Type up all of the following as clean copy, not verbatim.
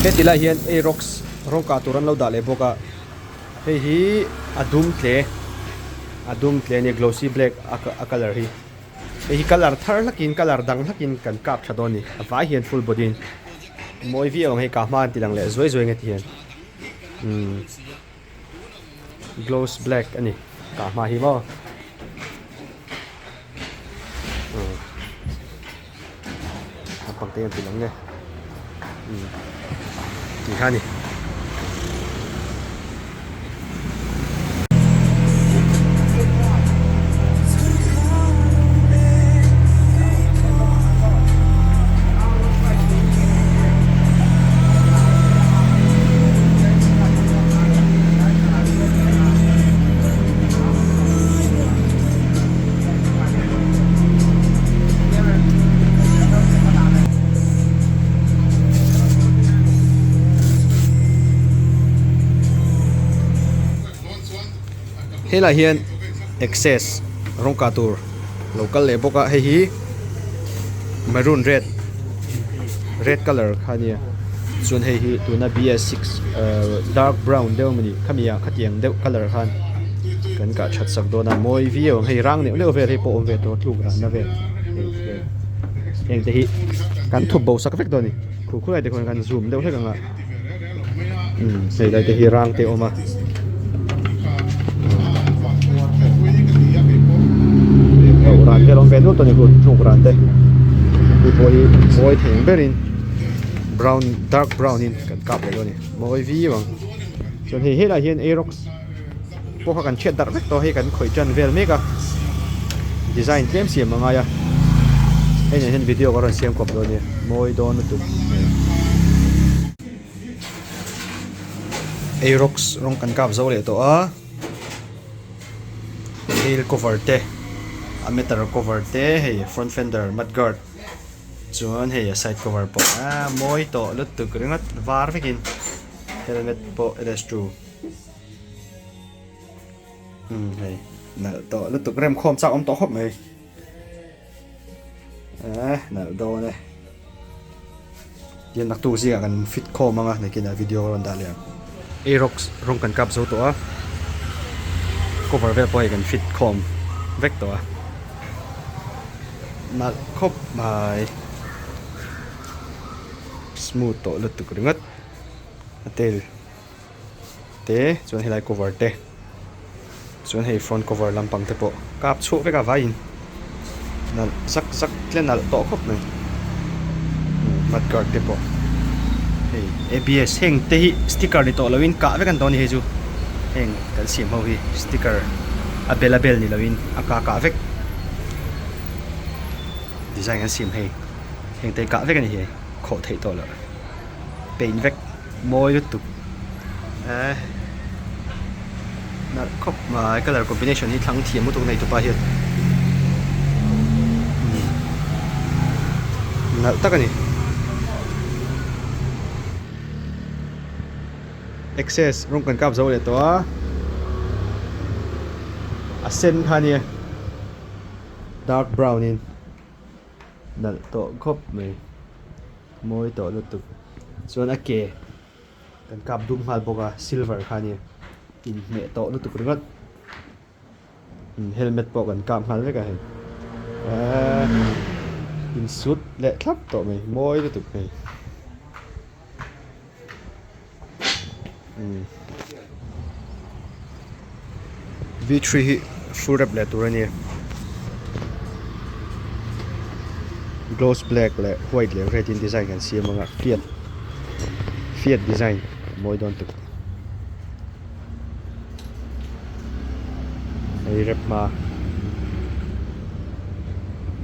Heti lai hian Aerox rawng kah tur an lo dah leh bawk a, hei hi a dum tle a dum tle a nia glossy black a colour hi. Hei hi colour thar hlakin colour dang hlakin kan kap tha dawn a ni, a vai hian full body in mawi viau ang hei kah hma an ti lang leh zuai zuai nge ti hian umm gloss black a ni kah hma hi maw umm naupang te an ti lang nge umm tih kha a ni. Helai hian access rawng kah tur lo kal leh bawk a hei hi maroon red red colour kha ania chuan hei hi tuna B S six ahh dark brown deuh emawni khami ah khatiang deuh colour khan kan kah that sak dawn a mawi viau ang hei rang neuh neuh vel hei pawh awm ve tawh tluk rana vel heng te hi kan thup bo sak vek dawn a ni khu khulai te khuan kan zoom deuh hlek ang a umm hei lai te hi rang te a awm a. Ran vel awm ve nual tawh a ni khu tluk ran te hei pawh hi mawi thei ang berin brown dark brown in kan kap leh dawn a ni mawi viau ang chuan hei helaiah hian aerox pawh kha kan chhiat darh vek tawh a hei kan khawih tan vel mek a design tlem siam a ngai a hei nen hian video ka rawn siam kawp dawn a nia mawi dawn lutuk. Aerox rawng kan kap zo leh tawh a tail cover te a meter cover te hei front fender mud guard chuan hei a side cover pawh a mawi tawh lutuk ringawt var vekin helmet pawh L S two umm hei nalh tawh lutuk remkhawm chak awm tawh khawp mai. Eh nalh dawn e. Tian naktuk zingah kan fit khawm anga nakinah video ka rawn dah leh ang. Aerox rawng kan kap zo tawh a, cover vel pawh hei kan fit khawm vek tawh a. Nalh khawp mai. Smooth tawh lutuk ringawt a tail. te chuan helai cover te chuan hei front cover lampang te pawh kap chhuak vek a vaiin nalh zak zak tle nalh tawh khawp mai mud guard te pawh hei A B S heng te hi sticker ni tawh loin kah vek an tawh a ni hei chu heng kan siam ho hi sticker a bel a bel ni loin a kah kah vek design an siam hei heng te hi kah vek a ni hei khawh theih tawh loh paint vek. Mawi lutuk eh nalh khawp mai colour combination hi thlang thiam lutuk nei tupa hian nalh tak a ni access rawng kan kap zo leh tawh a a sen kha ania dark brown in nalh tawh khawp mai. Mawi tawh lutuk. Chuan a ke kan kap dum nghal bawk a, silver kha a nia. Inhmeh tawh lutuk ringawt. Helmet pawh kan kap nghal vek a hei. Eee insut leh thlap tawh mai, mawi lutuk hei. V three hi full rep leh tur a ni gloss black leh white leh red in design kan siam anga fiat fiat design a mawi dawn tuk hei rep hma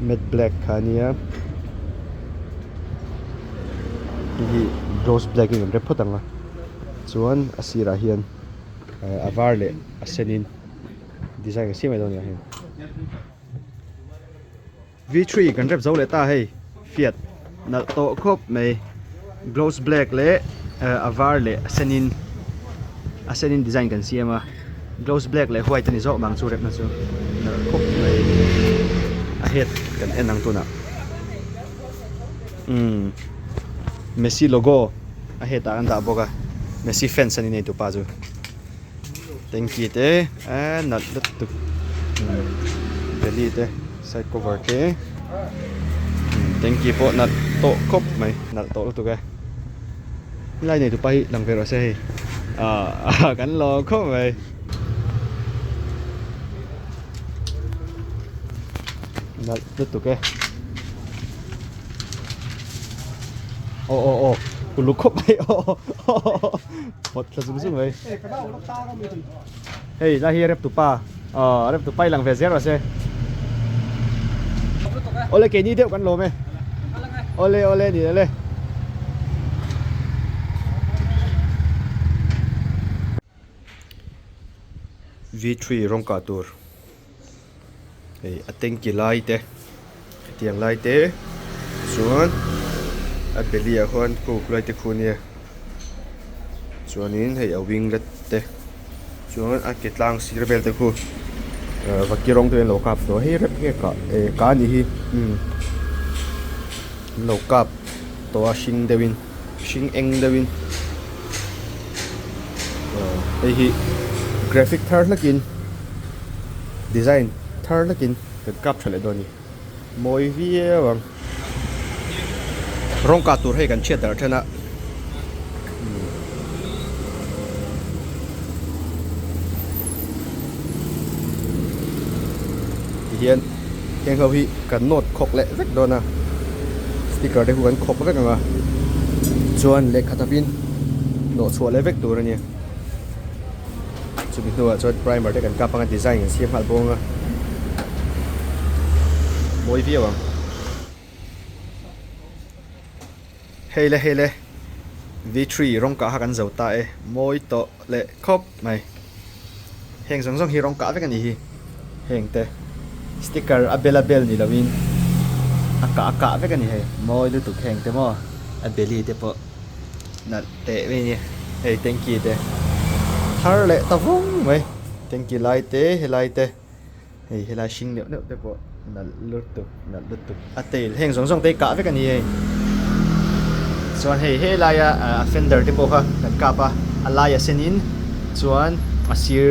matte black kha a nia. Hei hi gloss black in kan rep phawt ang a chuan a sirah hian a var leh a sen in design a siam mai dawn a ni ah hian V three kan rep zo leh ta hei fiat nalh tawh khawp mai gloss black leh a var leh a sen in a sen in design kan siam a gloss black leh white a ni zawk vang chu repna chu nalh khawp mai a head kan en ang tunah. Umm Messi logo. a hetah an dah bawk a Messi fans a ni nei tupa chu tanky te eee nalh lutuk belly te side cover te tanky pawh nalh tawh khawp mai nalh tawh lutuk e helai nei tupa hi lang ve rawh se hei ahh kan lawm khawp mai. Nalh lutuk e. Aw aw aw uluk khawp mai aw aw pawt thla zung zung mai. Hei lai hi rep tupa aw rep tupa i lang ve zel rawh se. Awle keini deuh kan lawm e. Awle awle ni awle. V3 rawng kah tur hei a tanky lai te hetiang lai te chuan a belly ah khuan khu lai te khu ania chuanin hei a winglet te chuan a ke tlang sir vel te khu ah vaki rawng te an lo kap tawh a hei rep nge kah eh kah a nih hi umm an lo kap tawh a hring deuhin hring eng deuhin. Hei hi graphic thar hlakin design thar hlakin kan kap tha leh dawn a ni mawi viau ang rawng kah tur hei kan chhiat darh then a. Tihian heng ho hi kan nawt khawk leh vek dawn a sticker te khu kan khawk vek ang a chuan lehkha thapin nawh chhuah leh vek tur a ni chumi hnuah chuan primer te kan kap ang a design kan siam nghal bawk ang a mawi viau ang. Hei le hei le V3 rawng kah kha kan zo ta e mawi tawh leh khawp mai heng zawng zawng hi rawng kah vek a nih hi heng te sticker a bel a bel ni lovin a kah a kah vek a ni hei mawi lutuk heng te maw a belly te pawh nalh teh mai a ni hei tanky te thar leh ta vung mai tanky lai te helai te. Hei helai hring neuh neuh te pawh nalh lutuk nalh lutuk a tail heng zawng zawng te hi kah vek a ni hei chuan hei helaia a fender te pawh kha kan kap a a laia sen in chuan a sir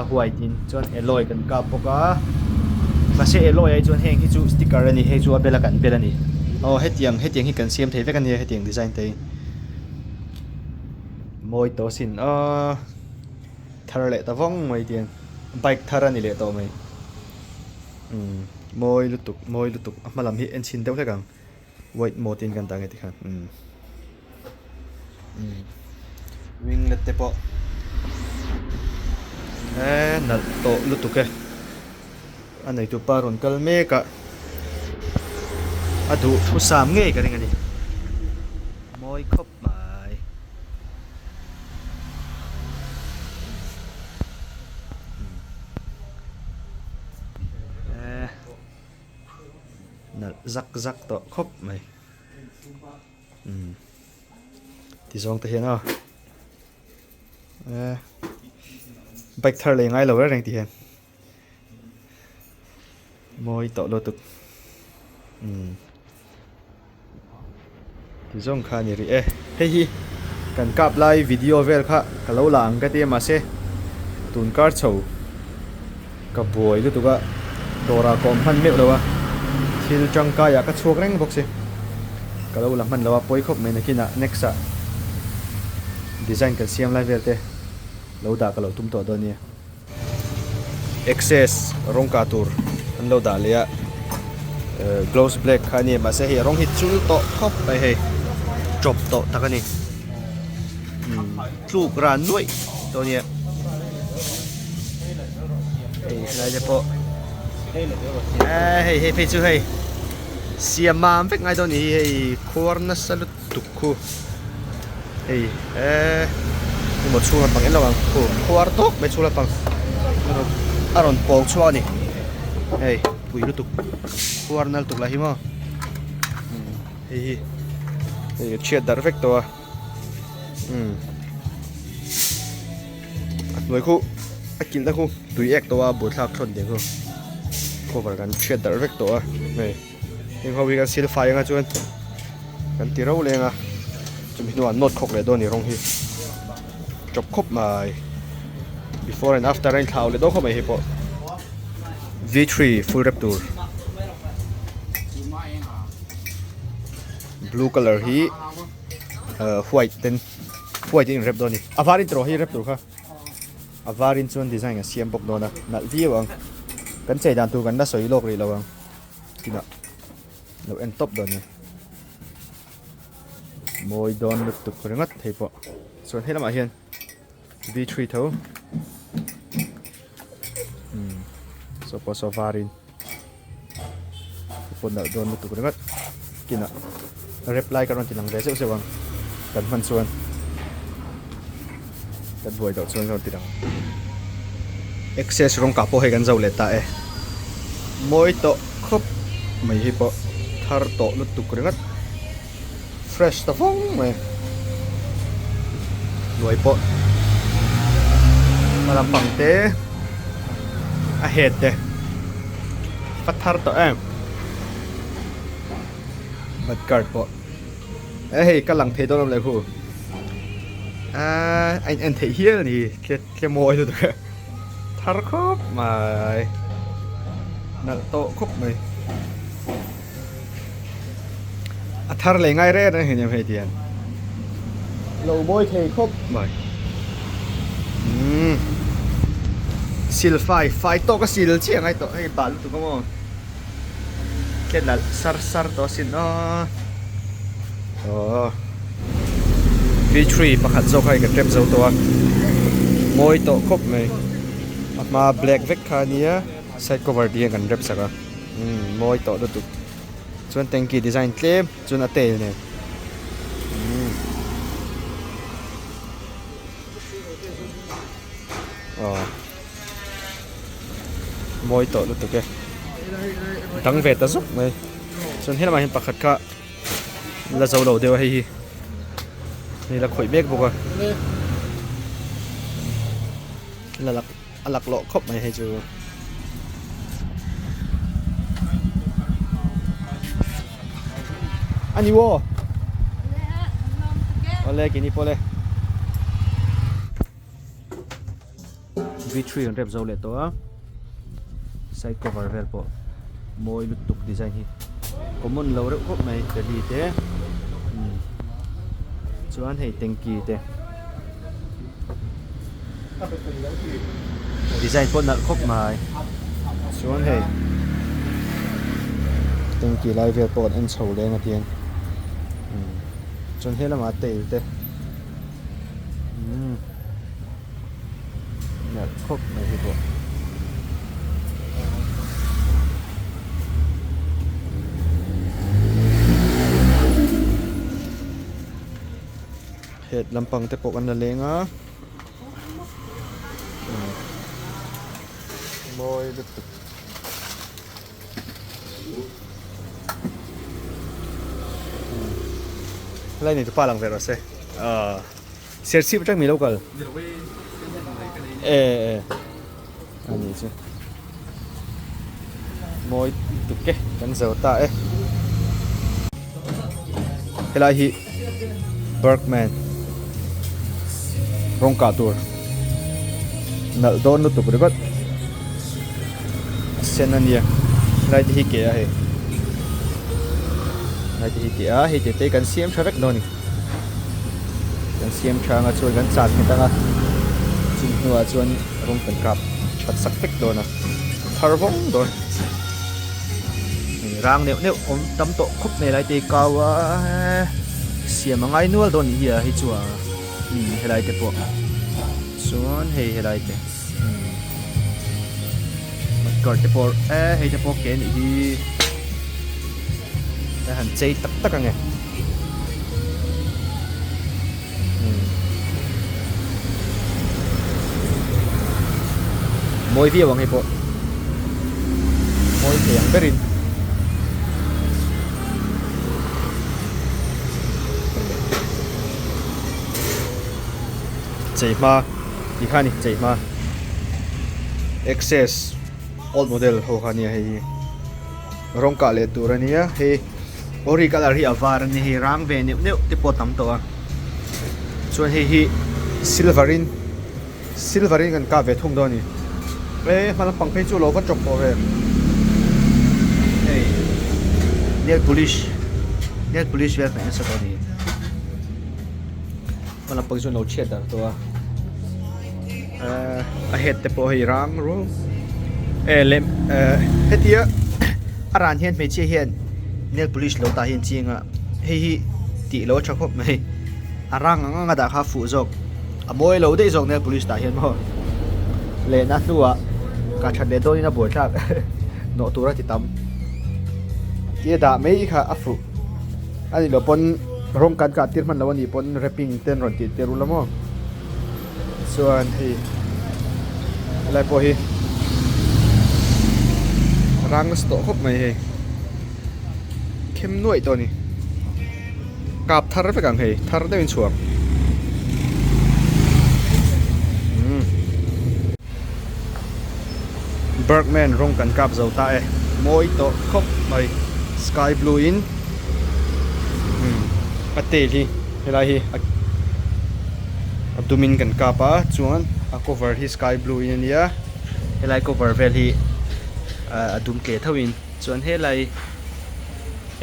a white in chuan alloy kan kap bawk a mahse alloy ah hi chuan heng hi chu sticker a ni hei chu a bel a kan bel a ni aw hetiang hetiang hi kan siam thei vek a nia hetiang design te hi mawi tawh a sin aaa. Thar leh ta vawng mai tiang bike thar a ni leh tawh mai umm mawi lutuk mawi lutuk a hma lam hi en chhin deuh hlek ang white mode in kan dah nge tikhan umm umm winglet te pawh eee nalh tawh lutuk e a neitu pa rawn kal mek a a duh thusam ngei ka ring a ni mawi khawp mai. Nalh zak zak tawh khawp mai umm ti zawng te hian aw eh bike thar lei ngai lo reng reng ti hian. Mawi tawh lutuk umm ti zawng kha a ni rih e hei hi kan kap lai video vel kha ka lo la ang ka ti a mahse tun kar chho ka buai lutuk a dawrah ka awm hman meuh lo a thil tangkai ah ka chhuak reng bawk si ka lo la hman lo a pawi khawp mai nakinah next ah design kan siam lai vel te lo dah ka lo tum tawh dawn nia. Access rawng kah tur an lo dah leh a gloss black kha a ni mahse hei a rawng hi chul tawh khawp mai hei tawp tawh tak a ni tluk ran nuaih tawh a nia hei helai te pawh eee hei hei phei chu hei siam mam vek ngai dawn a ni hi hei khuar nasa lutuk. Tuk khu hei eee emaw chhung lampang en lo ang khu khuar tawk mai chhung lampang a rawn a rawn pawng chhuak a ni hei pui lutuk khuar nal tuk lah hi maw hei hi hei a chhiat darh vek tawh a umm a hnuai khu a kilhna khu tui ek tawh a buaithlak thlawn ding khu cover kan chhiat darh vek tawh a hei. Heng ho hi kan sil fai anga chuan kan ti ro leng a. Chumi hnuah nawt khawk leh dawn a ni rawng hi chawp khawp mai before and after a inthlau leh dawn khawp mai hei pawh v three full rep tur blue colour hi ah white ten white in rep dawn a ni a var in tawh hei rep tur kha a var in chuan design a siam bawk dawn a nalh viau ang kan chei dan tur kan la sawi lawk rih lo ang tinah lo en tawp dawn a ni. Mawi dawn lutuk ringawt thei pawh chuan he lamah hian v three tho umm saw pawh saw varin pawh nalh dawn lutuk ringawt kinah rep lai ka rawn ti lang ve zeuh zeuh ang kan hman chuan kan buai loh chuan ka rawn ti lang access rawng kah pawh hei kan zo leh ta e mawi tawh khawp mai hi pawh thar tawh lutuk ringawt fresh ta vawng mai hnuai pawh hma lampang te a head te a thar tawh em mud guard pawh e hei ka lang thei dawn awm leh hu aaa a in en theih hial a ni tle tle mawi lutuk e thar khawp mai nalh tawh khawp mai a thar leh ngai reng reng hei hei tiang lo mawi thei khawp mai umm sil fai fai tawk a sil chiah ngai tawh hei bal lutuk a maw. Ke nalh sar sar tawh asin aw aww V three pakhat zawk a ka tep zo tawh a mawi tawh khawp mai a hma black vek kha ania side cover te hian kan rep sak a umm mawi tawh lutuk chuan tanky design tlem chuan a tail nen umm aw. Mawi tawh lutuk e dang ve ta zuk mai chuan helamah hian pakhat kha la zo lo deuh a hei hi hei la khawih mek bawk a la lak a lak lawh khawp mai hei chu. A ni aw awle kini pawh le. V three an rep zo leh tawh a side cover vel pawh mawi lutuk design hi common lo reuh khawp mai teddy te umm chuan hei tanky te design pawh nalh khawp mai chuan hei tanky lai vel pawh an en chho leng a tiang umm chuan helamah tail te umm. Nalh khawp mai hi pawh. Het lampang te pawh kan la leng a. Mawi lutuk. Helai nei tu pa lang ve rawh se. Ahh. Serchhip atang mi lo kal. E e ani chu. Mawi tuk e kan zo ta e. Helai hi Bergman rawng kah tur nalh dawn lutuk ringawt a sen ania helai te hi ke a hei helai te hi ke a hei te te kan siam tha vek dawn a ni. Kan siam tha anga chuan kan chan nghet anga chung hnuah chuan rawng kan kap that sak vek dawn a thar vawng dawn rang neuh neuh awm tam tawh khawp mai lai te kau a siam a ngai nual dawn nih hi a hei chu a umm helai te pawh chuan hei helai te umm kawr te pawh e hei te pawh ke nih hi. A han chei tak tak ang e. Mawi viau ang hei pawh. Mawi thei ang berin. Chei hma ti kha a ni chei hma. Access old model ho kha ania hei hi. Rawng kah leh tur a nia hei ori colour hi a var a ni hei rang ve neuh neuh te pawh a tam tawh a. Chuan hei hi silver in silver in kan kap ve thung dawn a ni. E hma lampang phei chu a lo va tawp tawh ve. Hei nail polish nail polish vel hnaih nasa tawh a ni. Hma lampang chu an lo chhiat dar tawh a. A head te pawh hei rang ruau e lem hetia a ran hian hmeichhia hian nail polish lo tah hi an ching a hei hi tih lo a tha khawp mai a rang ang ang a dah kha a fuh zawk a mawi lo daih zawk nail polish tah hian maw lehna hnuah ka that leh dawnin a buaithlak nawh tur a ti tam tia dah mai kha a fuh a nih loh pawn rawng kan kah tir hman lo a nih pawn wrapping te an rawn tih tir ula maw. Chuan hei helai pawh hi rang nasa tawh khawp mai hei khem nuaih tawh a ni kap thar vek ang hei thar deuhin chhuak umm Bergman rawng kan kap zo ta e mawi tawh khawp mai sky blue in umm a tail hi helai hi a a dum in kan kap a chuan a cover hi sky blue in a nia helai cover vel hi ah a dum tle tho in chuan helai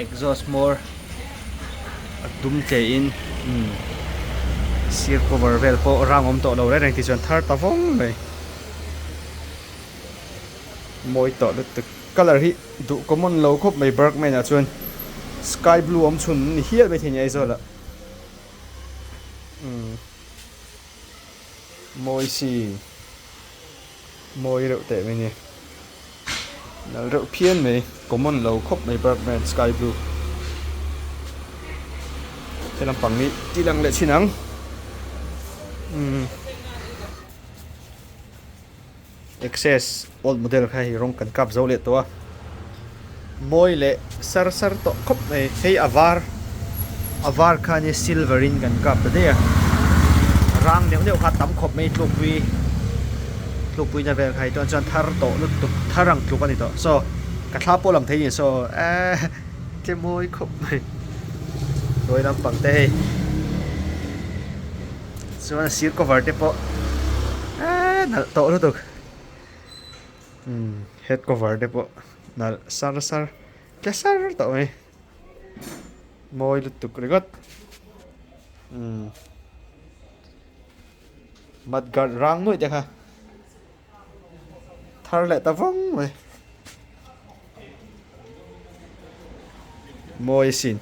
exhaust hmawr a dum tle in umm sir cover vel pawh rang awm tawh lo reng reng tih chuan thar ta vawng mai. Mawi tawh lutuk colour hi duh common lo khawp mai Bergman ah chuan sky blue awm chhun an ni hial maithei a ni Aizawl ah umm mawi si mawi reuh teh mai a ni nal reuh phian mai common lo khawp mai Bergman sky blue he lampang hi tih lang leh chin ang umm. Access old model kha hei rawng kan kap zo leh tawh a mawi leh sar sar tawh khawp mai hei a var a var kha nia silver in kan kap ta daih a rang neuh neuh kha a tam khawp mai tlukpui tlukpui na vel kha hei chuan chuan thar tawh lutuk thar ang tluk a ni tawh saw ka thla pawh lang thei a ni saw eee tle mawi khawp mai hnuai lampang te hei. Chuan a sir cover te pawh eee nalh tawh lutuk umm head cover te pawh nalh sar sar tle sar tawh mai mawi lutuk ringawt umm mud guard rang nuaih te kha thar leh ta vawng mai mawi asin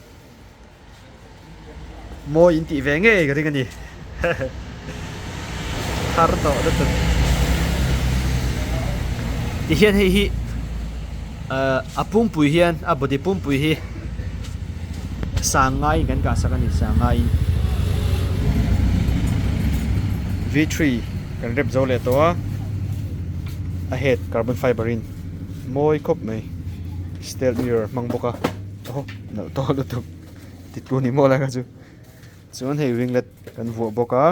mawi in tih ve ngei ka ring a ni thar tawh lutuk tihian hei hi ahh a pumpui hian a body pumpui hi sangaiin kan kah sak a ni sangaiin v three kan rep zo leh tawh a a head carbon fiber in mawi khawp mai stealth mirror hmang bawk a aw nalh tawh lutuk titlu ni maw lai kha chu chuan hei winglet kan vuah bawk a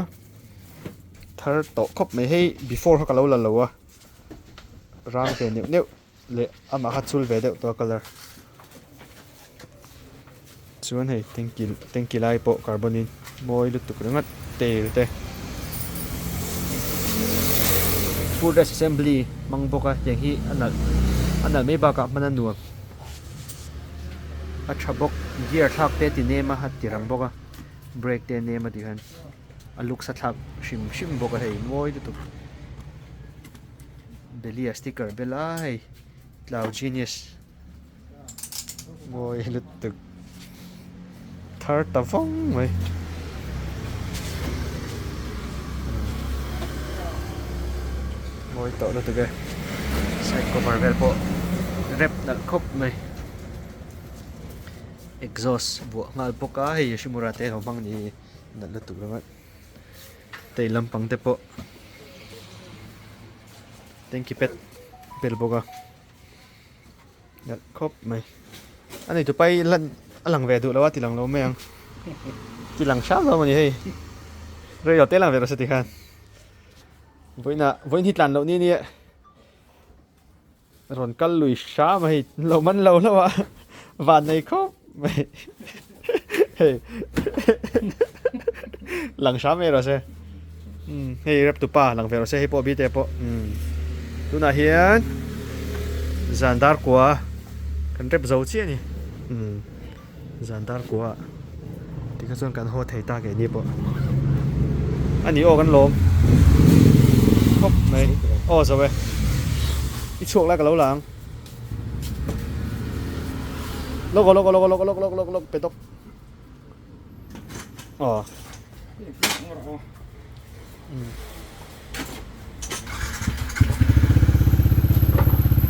thar tawh khawp mai hei before kha ka lo la lo a rang ve neuh neuh. Leh amah kha chul ve deuh tawh a colour chuan hei tanky tanky lai pawh carbon in mawi lutuk ringawt tail te foot rest assembly hmang bawk a tiang hi a nalh a nalh mai bakah hman a nuam a tha bawk gear thlak te ti nem a a ti rang bawk a brake te a nem a tih hian a looks a thlak hrim hrim bawk a hei mawi lutuk. Belia sticker bel a hei tlau genius mawi lutuk thar ta vawng mai mawi tawh lutuk e side cover vel pawh rep nalh khawp mai exhaust buah nghal bawk a hei Yoshimura te ho hmang ni nalh lutuk ringawt. Tei lampang te pawh tanky pet bel bawk a nalh khawp mai a nei tupa hi lan a lang ve duh lo a ti lang lo mai ang ti lang hram hlawm a ni hei rei lo te lang ve rawh se ti khan vawiinah vawiin hi tlan loh ni nia. Rawn kal lui hram a hei lo man lo hlauh a van nei khawp mai hei. Lang hram mai rawh se. Umm hei rep tupa lang ve rawh se hei pawh bite pawh umm tunah hian zan dar kua kan rep zo chiah a ni umm zan dar kua tikha chuan kan haw thei ta keini pawh a ni aw kan lawm khawp mai aw zo e i chhuak lai ka lo la ang lawk aw lawk aw lawk aw lawk lawk lawk lawk lawk pe tawk. Aw.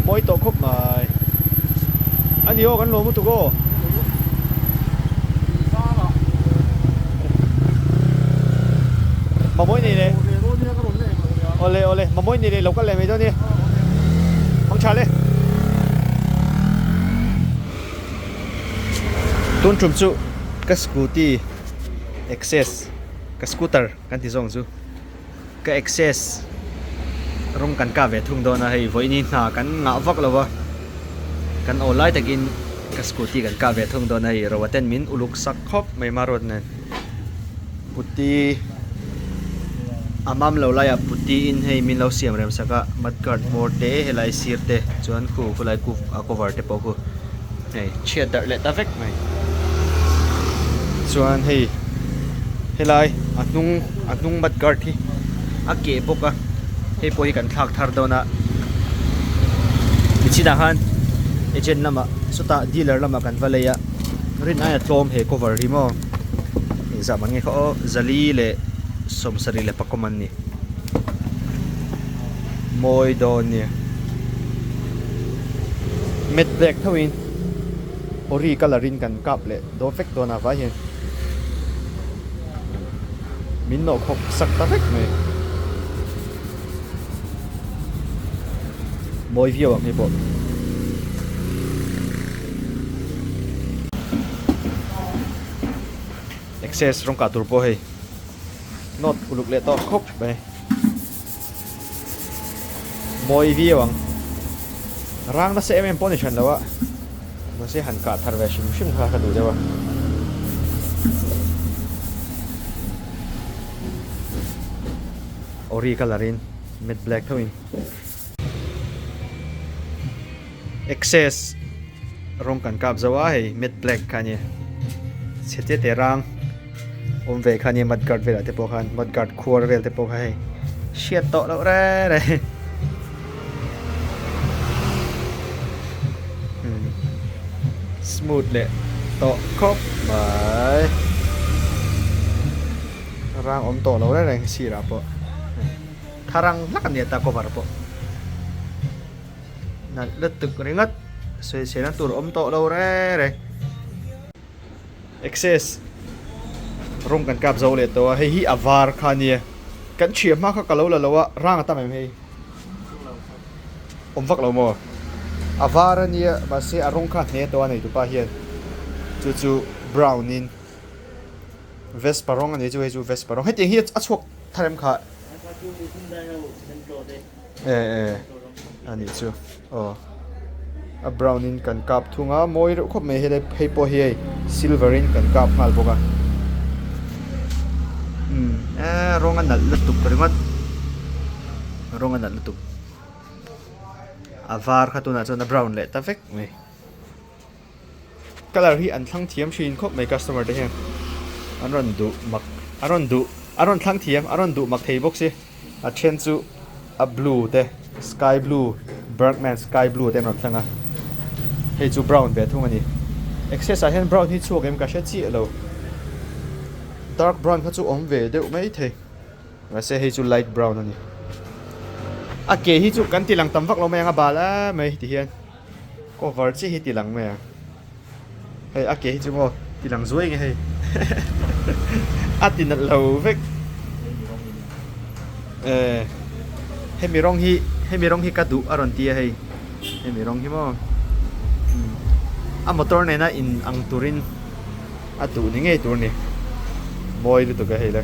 Mawi tawh khawp mai. A ni aw kan lawm lutuk aw. Mamawi nei leh. Awle awle mamawi nei leh lo kal leh mai dawn e. Hmang tha le. Tun tum chu ka scooty access ka scooter kan ti zawng chu ka access rawng kan kah ve thung dawn a hei vawiin hna kan ngah vak lo va kan aw lai takin ka scooty kan kah ve thung dawn a hei roa ten min uluk sak khawp mai maruat nen putty a mam lo laiah putty in hei min lo siam rem sak a mudguard hmawr te helai sir te chuan khu khulai a cover te pawh khu. Hei chhiat darh leh ta vek mai. Chuan hei helai a hnung a hnung mud guard hi a keh bawk a hei pawh hi kan thlak thar dawn a nichinah khan agent lamah sawtah dealer lamah kan va lei a rin aia tlawm he cover hi maw engzah man nge kha aw zali leh sawmsarih leh pakawm an ni mawi dawn nia. Matte black tho in ori colour in kan kap leh dawn vek dawn a vai hian min nawh khawp sak ta vek mai mawi viau ang hei pawh. Access rawng kah tur pawh hei note uluk leh tawh khawp mai. Mawi viau ang. Rang nasa em em pawh ni hran lo a. Mahse han kah thar ve hrim hrim kha ka duh deuh a. Ori colour in matte black tho in. Access rawng kan kap zo a hei matte black kha ania. Chhe te te rang. Awm ve kha nia mud guard velah te pawh khan mud guard khuar vel te pawh kha hei hriat tawh loh reng reng umm smooth leh tawh khawp mai rang awm tawh lo reng reng sirah pawh tharang hlak a nia ta cover pawh nalh lutuk ringawt sawisel na tur awm tawh lo reng reng. Access rawng kan kap zo leh tawh a hei hi a var kha ania kan thiam hma kha ka lo la lo a rang a tam em hei awm vak lo maw a var ania mahse a rawng kha a hne tawh a nei tupa hian chu chu brown in vespa rawng a ni chu hei chu vespa rawng hetiang hi a chhuak thar em kha e e a nih chu aw a brown in kan kap thung a mawi reuh khawp mai helai hei pawh hi hei silver in kan kap nghal bawk a umm eee rawng a nalh lutuk ringawt rawng a nalh lutuk a var kha tunah chuan a brown leh ta vek mai. Colour hi an thlang thiam thin khawp mai customer te hian an rawn duh mak an rawn duh an rawn thlang thiam an rawn duh mak thei bawk si a then chu a blue te sky blue Bergman sky blue te an rawn thlang a hei chu brown ve thung a ni access ah hian brown hi chhuak em ka hre chiah lo dark brown kha chu awm ve deuh mai thei mahse hei chu light brown a ni a ke hi chu kan ti lang tam vak lo mai ang a bal a mai ti hian. Cover chiah hi ti lang mai a, hei a ke hi chu maw ti lang zuai nge hei a ti nalh lo vek eh hemi rawng hi hemi rawng hi ka duh a rawn ti a hei hemi rawng hi maw a motor nena in ang turin a duh ni ngei tur a ni mawi lutuk a hei le.